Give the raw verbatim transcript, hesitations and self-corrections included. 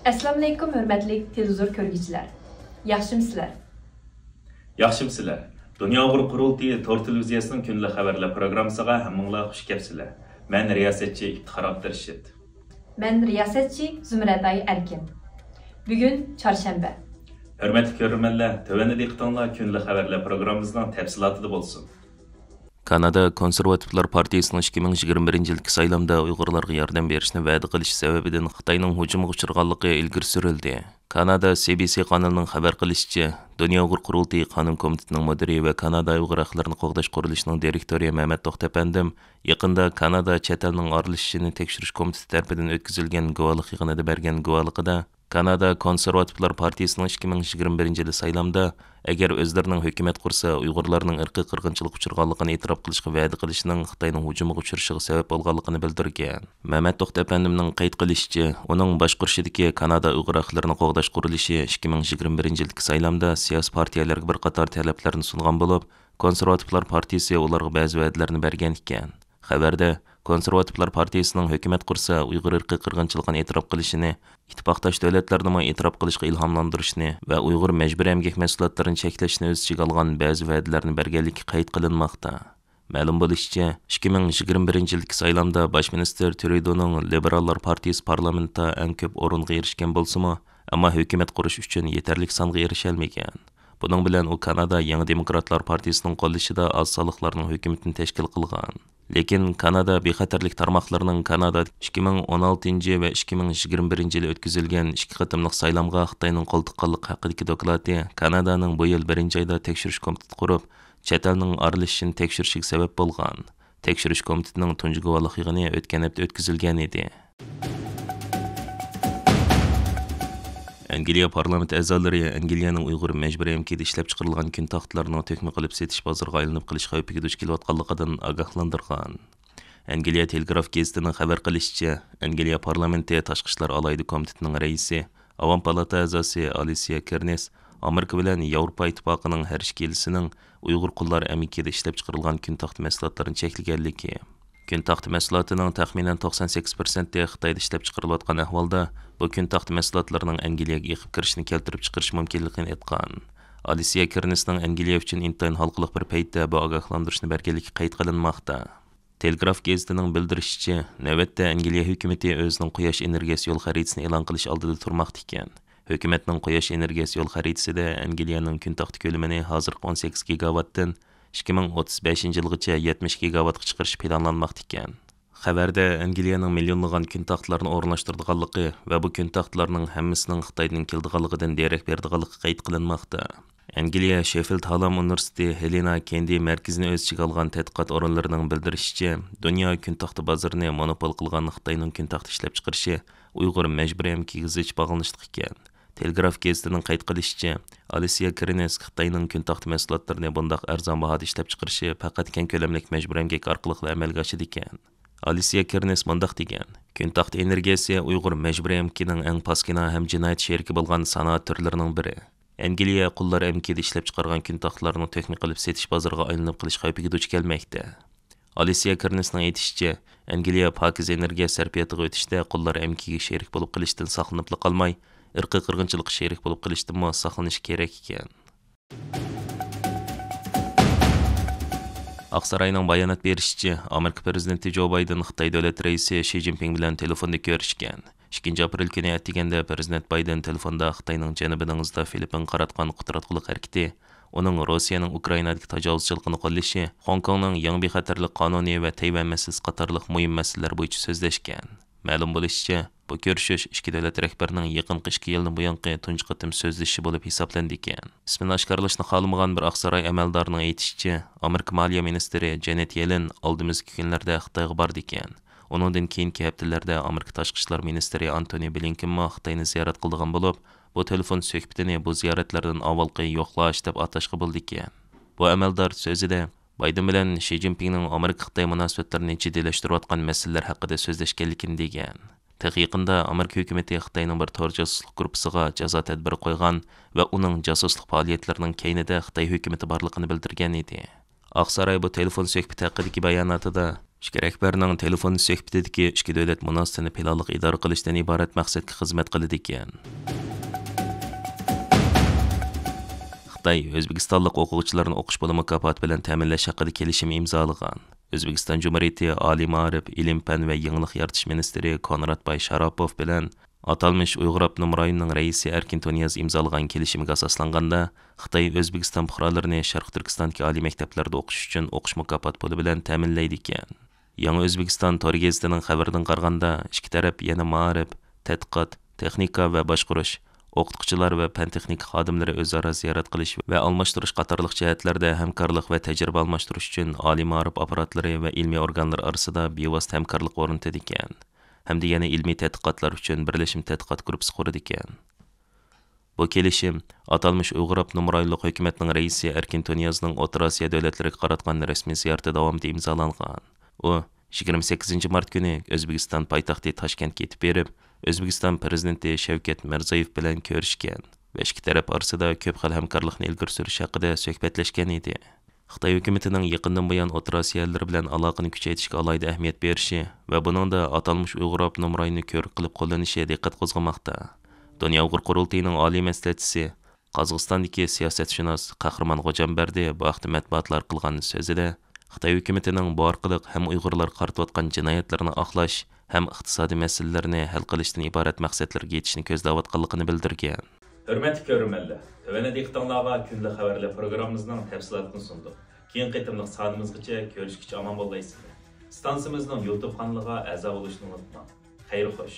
ئەسسالامۇئەلەيكۇم، ھۆرمەتلىك تېلېۋىزور كۆرگۈچىلەر. ياخشىمۇسىلەر؟ ياخشىمۇسىلەر؟ دۇنيا ئۇيغۇر قۇرۇلتىيى تور تېلېۋىزىيەسىنىڭ كۈندىلىك خەۋەرلەر پروگراممىسىغا ھەممىڭلار خۇش كەپسىلەر. مەن رىياسەتچى ئىپتىخار ئابدۇرېشىت. مەن رىياسەتچى زۇمرەتئاي ئەركىن. بۈگۈن چارشەنبە. ھۆرمەتلىك كۆرۈرمەنلەر، تۆۋەندە دىققىتىڭلار كۈندىلىك خەۋەرلەر پروگراممىمىزنىڭ تەپسىلاتىدا بولسۇن. كانادا كونسېرۋاتىپلار پارتىيىسىنىڭ ئىككى مىڭ يىگىرمە بىرىنچى يىلقى سايلامدا ئۇيغۇرلارغا ياردەم بېرىشنى ۋەدە قىلىش سەۋەبىدىن خىتاينىڭ ھۇجۇمىغا ئۇچرىغانلىقى ئىلگىرى سۈرۈلدى. كانادا سى بى سى قانىلىنىڭ خەۋەر قىلىشىچە، دۇنيا ئۇيغۇر قۇرۇلتىيى قانۇن كومىتېتىنىڭ مۇدىرى ۋە كانادا ئۇيغۇر ھەقلىرىنى قوغداش قۇرۇلۇشىنىڭ دىرېكتورى مەمەت توختى ئەپەندىم يېقىندا كانادا چەت ئەلنىڭ ئارىلىشىشىنى تەكشۈرۈش كومىتېتى تەرىپىدىن ئۆتكۈزۈلگەن گۇۋاھلىق يىغىنىدا بەرگەن گۇۋاھلىقىدا، كانادا كونسېرۋاتىپلار پارتىيىسىنىڭ ئىككى مىڭ يىگىرمە بىرىنچى يىلى سايلامدا ئەگەر ئۆزلىرىنىڭ ھۆكۈمەت قۇرسا ئۇيغۇرلارنىڭ ئىرقىي قىرغىنچىلىققا ئۇچرىغانلىقىنى ئېتىراپ قىلىشقا ۋەدە قىلىشىنىڭ خىتاينىڭ ھۇجۇمىغا ئۇچرىشىغا سەۋەب بولغانلىقىنى بىلدۈرگەن. مەمەت توختى ئەپەندىمنىڭ قەيت قىلىشىچە، ئۇنىڭ باشقۇرۇشىدىكى كانادا ئۇيغۇر ھەقلىرىنى قوغداش قۇرۇلۇشى ئىككى مىڭ يىگىرمە بىرىنچى يىلدىكى سايلامدا سىياسىي پارتىيەلەرگە بىر قاتار تەلەپلەرنى سۇنغان بولۇپ، كونسېرۋاتىپلار پارتىيىسى ئۇلارغا بەزى ۋەدىلەرنى بەرگەن ئىكەن. خەۋەردە، كونسېرۋاتىپلار پارتىيىسىنىڭ ھۆكۈمەت قۇرسا ئۇيغۇر ئىرقىي قىرغىنچىلىقىنى ئېتىراپ قىلىشىنى، ئىتتىپاقداش دۆلەتلەرنىمۇ ئېتىراپ قىلىشقا ئىلھاملاندۇرۇشنى ۋە ئۇيغۇر مەجبۇرىي ئەمگەك مەھسۇلاتلىرىنى چەكلەشنى ئۆز ئىچىگە ئالغان بەزى ۋەدىلەرنى بەرگەنلىكى قەيت قىلىنماقتا. مەلۇم بولۇشىچە، ئىككى مىڭ يىگىرمە بىرىنچى يىلدىكى سايلامدا باش مىنىستىر تريۇدونىڭ لىبېراللار پارتىيىسى پارلامېنتتا ئەڭ كۆپ ئورۇنغا ئېرىشكەن بولسىمۇ، ئەمما ھۆكۈمەت قۇرۇش ئۈچۈن يېتەرلىك سانغا ئېرىشەلمىگەن. بۇنىڭ بىلەن ئۇ كانادا يېڭى دېموكراتلار پارتىيىسىنىڭ قوللىشىدا ئاز سانلىقلارنىڭ ھۆكۈمىتىنى تەشكىل قىلغان. لېكىن كانادا بىخەتەرلىك تارماقلىرىنىڭ كانادا ئىككى مىڭ ئون ئالتىنچى ۋە ئىككى مىڭ يىگىرمە بىرىنچى يىلى ئۆتكۈزۈلگەن ئىككى قېتىملىق سايلامغا خىتاينىڭ قول تۇتقانلىقى ھەققىدىكى دوكلاتى كانادانىڭ بۇ يىل بىرىنچى ئايدا تەكشۈرۈش كومىتېتى قۇرۇپ، چەت ئەلنىڭ ئارىلىشىشىنى تەكشۈرۈشىگە سەۋەب بولغان. تەكشۈرۈش كومىتېتىنىڭ تۇنجى گۇۋاھلىق يىغىنى ئۆتكەن ھەپتە ئۆتكۈزۈلگەن ئىدى. ئەنگلىيە پارلامېنت ئەزالىرى ئەنگلىيەنىڭ ئۇيغۇر مەجبۇرىي ئەمگىكىدە ئىشلەپچىقىرىلغان كۈن تاختىلىرىنىڭ تۆكمە قىلىپ سېتىش بازىرىغا ئايلىنىپ قېلىش خەۋپىگە دۇچ كېلىۋاتقانلىقىدىن ئاگاھلاندۇرغان. ئەنگلىيە تېلېگراف گېزىتىنىڭ خەۋەر قىلىشىچە، ئەنگلىيە پارلامېنتى تاشقى ئىشلار ئالاھىدە كومىتېتىنىڭ رەئىسى، ئاۋام پالاتا ئەزاسى ئالىسىيە كىرنېس ئامېرىكا بىلەن ياۋروپا ئىتتىپاقىنىڭ ھەر ئىككى يىلىسىنىڭ ئۇيغۇر قۇللار ئەمگىكىدە ئىشلەپچىقىرىلغان كۈن تاختا مەھسۇلاتلىرىنى چەكلىگەنلىكى، كۈن تاختا مەھسۇلاتىنىڭ تەخمىنەن توقسان سەككىز پىرسەنتى خىتايدا ئىشلەپچىقىرىلىۋاتقان ئەھۋالدا، بۇ كۈن تاختا مەھسۇلاتلىرىنىڭ ئەنگلىيەگە ئېقىپ كىرىشىنى كەلتۈرۈپ چىقىرىشى مۇمكىنلىكىنى ئېيتقان. ئالىسىيە كىرنېسنىڭ ئەنگلىيە ئۈچۈن ئىنتايىن ھالقىلىق بىر پەيتتە بۇ ئاگاھلاندۇرۇشنى بەرگەنلىكى قەيت قىلىنماقتا. تېلېگراف گېزىتىنىڭ بىلدۈرۈشىچە، نۆۋەتتە ئەنگلىيە ھۆكۈمىتى ئۆزىنىڭ قۇياش ئېنېرگىيەسى يول خەرىتىسىنى ئېلان قىلىش ئالدىدا تۇرماقتا ئىكەن. ھۆكۈمەتنىڭ قۇياش ئېنېرگىيەسى يول خەرىتىسىدە ئەنگلىيەنىڭ كۈن تاختا كۆلىمىنى ھازىرقى ئون سەككىز گىگاۋاتتىن ئىككى مىڭ ئوتتۇز بەشىنچى يىلغىچە يەتمىش گىگاۋاتقا چىقىرىش پىلانلانماقتا ئىكەن. خەۋەردە ئەنگلىيەنىڭ مىليونلىغان كۈن تاختىلارنى ئورۇنلاشتۇرىدىغانلىقى ۋە بۇ كۈن تاختىلارنىڭ ھەممىسىنىڭ خىتايدىن كېلىدىغانلىقىدىن دېرەك بېرىدىغانلىقى قەيت قىلىنماقتا. ئەنگلىيە شېففىلد ھالام ئۇنىۋېرسىتېتى ھېلېنا كېندى مەركىزىنى ئۆز ئىچىگە ئالغان تەتقىقات ئورۇنلىرىنىڭ بىلدۈرۈشىچە، دۇنيا كۈن تاختا بازىرىنى مونوپول قىلغان خىتاينىڭ كۈن تاختا ئىشلەپچىقىرىشى ئۇيغۇر مەجبۇرىي ئەمگىكىگە زىچ باغلىنىشلىق ئىكەن. تېلېگراف گېزىتىنىڭ قەيت قىلىشىچە، ئالىسىيە كىرنېس خىتاينىڭ كۈن تاختا مەھسۇلاتلىرىنى بۇنداق ئەرزان باھادا ئىشلەپچىقىرىشى پەقەت كەڭ كۆلەملىك مەجبۇرىي ئەمگەك ئارقىلىقلا ئەمەلگە ئاشىدىكەن. ئالىسىيە كىرنېس مۇنداق دېگەن: كۈن تاختا ئېنېرگىيەسى ئۇيغۇر مەجبۇرىي ئەمگىكىنىڭ ئەڭ پاسكىنا ھەم جىنايەت شېرىكى بولغان سانائەت تۈرلىرىنىڭ بىرى. ئەنگلىيە قۇللار ئەمگىكىدە ئىشلەپچىقارغان كۈن تاختىلارنىڭ تۆكمە قىلىپ سېتىش بازىرىغا ئايلىنىپ قېلىش خەۋپىگە دۇچ كەلمەكتە. ئالىسىيە كىرنېسنىڭ ئېيتىشىچە، ئەنگلىيە پاكىز ئېنېرگىيە سەرپىياتىغا ئۆتۈشتە قۇللار ئەمگىكىگە شېرىك بولۇپ قېلىشتىن ساقلىنىپلا قالماي، ئىرقىي قىرغىنچىلىققا شېرىك بولۇپ قېلىشتىنمۇ ساقلىنىشى كېرەك ئىكەن. ئاقساراينىڭ بايانات بېرىشىچە، ئامېرىكا پىرېزىدېنتى جو بايدېن خىتاي دۆلەت رەئىسى شى جىنپىڭ بىلەن تېلېفوندا كۆرۈشكەن. ئىككىنچى ئاپرېل كۈنى ئەتىگەندە پىرېزىدېنت بايدېن تېلېفوندا خىتاينىڭ جەنۇبىي دېڭىزدا فىلىپپىن قاراتقان قۇتراتقۇلۇق ھەرىكىتى، ئۇنىڭ روسىيەنىڭ ئۇكرائىنادىكى تاجاۋۇزچىلىقىنى قوللىشى، خوڭكوڭنىڭ يېڭى بىخەتەرلىك قانۇنى ۋە تەيۋەن مەسىلىسى قاتارلىق مۇھىم مەسىلىلەر بويىچە سۆزلەشكەن. مەلۇم بولۇشىچە، بۇ كۆرۈشۈش ئىككى دۆلەت رەھبىرىنىڭ يېقىنقى ئىككى يىلدىن بۇيانقى تۇنجى قېتىم سۆزلىشىشى بولۇپ ھېسابلىنىدىكەن. ئىسمىنى ئاشكارىلاشنى خالىمىغان بىر ئاقساراي ئەمەلدارىنىڭ ئېيتىشىچە، ئامېرىكا مالىيە مىنىستىرى جېنېت يېلېن ئالدىمىزدىكى كۈنلەردە خىتايغا بارىدىكەن. ئۇنىڭدىن كېيىنكى ھەپتىلەردە ئامېرىكا تاشقى ئىشلار مىنىستىرى ئانتونى بلىنكېنمۇ خىتاينى زىيارەت قىلىدىغان بولۇپ، بۇ تېلېفون سۆھبىتىنى بۇ زىيارەتلەردىن ئاۋۋالقى يوقلاش دەپ ئاتاشقا بولىدىكەن. بۇ ئەمەلدار سۆزىدە، بايدېن بىلەن شى جىنپىڭنىڭ ئامېرىكا-خىتاي مۇناسىۋەتلىرىنى جىددىيلەشتۈرۈۋاتقان مەسىلىلەر ھەققىدە سۆزلەشكەنلىكىنى دېگەن. تېخى يېقىندا ئامېرىكا ھۆكۈمىتى خىتاينىڭ بىر تور جاسۇسلۇق گۇرۇپپىسىغا جازا تەدبىرى قويغان ۋە ئۇنىڭ جاسۇسلۇق پائالىيەتلىرىنىڭ كەينىدە خىتاي ھۆكۈمىتى بارلىقىنى بىلدۈرگەن ئىدى. ئاقساراي بۇ تېلېفون سۆھبىتى ھەققىدىكى باياناتىدا، ئىككى رەھبەرنىڭ تېلېفون سۆھبىتىدىكى ئىككى دۆلەت مۇناسىۋىتىنى پىلانلىق ئىدارە قىلىشتىن ئىبارەت مەقسەتكە خىزمەت قىلىدىكەن. خىتاي ئۆزبېكىستانلىق ئوقۇغۇچىلارنى ئوقۇش پۇلى مۇكاپاتى بىلەن تەمىنلەش ھەققىدە كېلىشىم ئىمزالىغان. ئۆزبېكىستان جۇمھۇرىيىتى ئالىي مائارىپ، ئىلىم-پەن ۋە يېڭىلىق يارىتىش مىنىستىرى كونراتباي شاراپوف بىلەن ئاتالمىش ئۇيغۇر ئاپتونوم رايونىنىڭ رەئىسى ئەركىن تۇنىياز ئىمزالىغان كېلىشىمگە ئاساسلانغاندا، خىتاي ئۆزبېكىستان پۇقرالىرىنى شەرقىي تۈركىستاندىكى ئالىي مەكتەپلەردە ئوقۇش ئۈچۈن ئوقۇش مۇكاپات پۇلى بىلەن تەمىنلەيدىكەن. يېڭى ئۆزبېكىستان تور گېزىتىنىڭ خەۋىرىدىن قارىغاندا، ئىككى تەرەپ يەنە مائارىپ، تەتقىقات، تېخنىكا ۋە باشقۇرۇش، ئوقۇتقۇچىلار ۋە پەن-تېخنىكا خادىملىرى ئۆزئارا زىيارەت قىلىش ۋە ئالماشتۇرۇش قاتارلىق جەھەتلەردە ھەمكارلىق ۋە تەجرىبە ئالماشتۇرۇش ئۈچۈن ئالىي مائارىپ ئاپپاراتلىرى ۋە ئىلمىي ئورگانلار ئارىسىدا بىۋاسىتە ھەمكارلىق ئورنىتىدىكەن. ھەمدە يەنە ئىلمىي تەتقىقاتلار ئۈچۈن بىرلەشمە تەتقىقات گۇرۇپپىسى قۇرىدىكەن. بۇ كېلىشىم ئاتالمىش ئۇيغۇر ئاپتونوم رايونلۇق ھۆكۈمەتنىڭ رەئىسى ئەركىن تۇنىيازنىڭ ئوتتۇرا ئاسىيا دۆلەتلىرىگە قاراتقان رەسمىي زىيارىتى داۋامىدا ئىمزالانغان. ئۇ يىگىرمە سەككىزىنچى مارت كۈنى ئۆزبېكىستان پايتەختى تاشكەنتكە يېتىپ بېرىپ، ئۆزبېكىستان پىرېزىدېنتى شەۋكەت مىرزىيېۋ بىلەن كۆرۈشكەن ۋە ئىككى تەرەپ ئارىسىدا كۆپ خىل ھەمكارلىقنى ئىلگىرى سۈرۈش ھەققىدە سۆھبەتلەشكەن ئىدى. خىتاي ھۆكۈمىتىنىڭ يېقىندىن بۇيان ئوتتۇرا ئاسىيا ئەللىرى بىلەن ئالاقىنى كۈچەيتىشكە ئالاھىدە ئەھمىيەت بېرىشى ۋە بۇنىڭدا ئاتالمىش ئۇيغۇر ئاپتونوم رايونىنى كۆۋرۈك قىلىپ قوللىنىشى دىققەت قوزغىماقتا. دۇنيا ئۇيغۇر قۇرۇلتىيىنىڭ ئالىي مەسلىھەتچىسى، قازاقىستاندىكى سىياسەتشۇناس قەھرىمان غوجامبەردى بۇ ھەقتە مەتبۇئاتلارغا قىلغان سۆزىدە، خىتاي ھۆكۈمىتىنىڭ بۇ ئارقىلىق ھەم ئۇيغۇرلارغا قارىتىۋاتقان جىنايەتلىرىنى ئاقلاش، ھەم ئىقتىسادىي مەسىلىلەرنى ھەل قىلىشتىن ئىبارەت مەقسەتلەرگە يېتىشنى كۆزلەۋاتقانلىقىنى بىلدۈرگەن. ھۆرمەتلىك كۆرۈرمەنلەر، تۆۋەندە دىققىتىڭلارغا كۈندىلىك خەۋەرلەر پروگراممىمىزنىڭ تەپسىلاتىنى سۇندۇق. كېيىنكى قېتىملىق سانىمىزغىچە كۆرۈشكىچە ئامان بولايسىلەر. ئىستانسىمىزنىڭ يۇتۇب قانىلىغا ئەزا بولۇشنى ئۇنتۇماڭ. خەير خوش.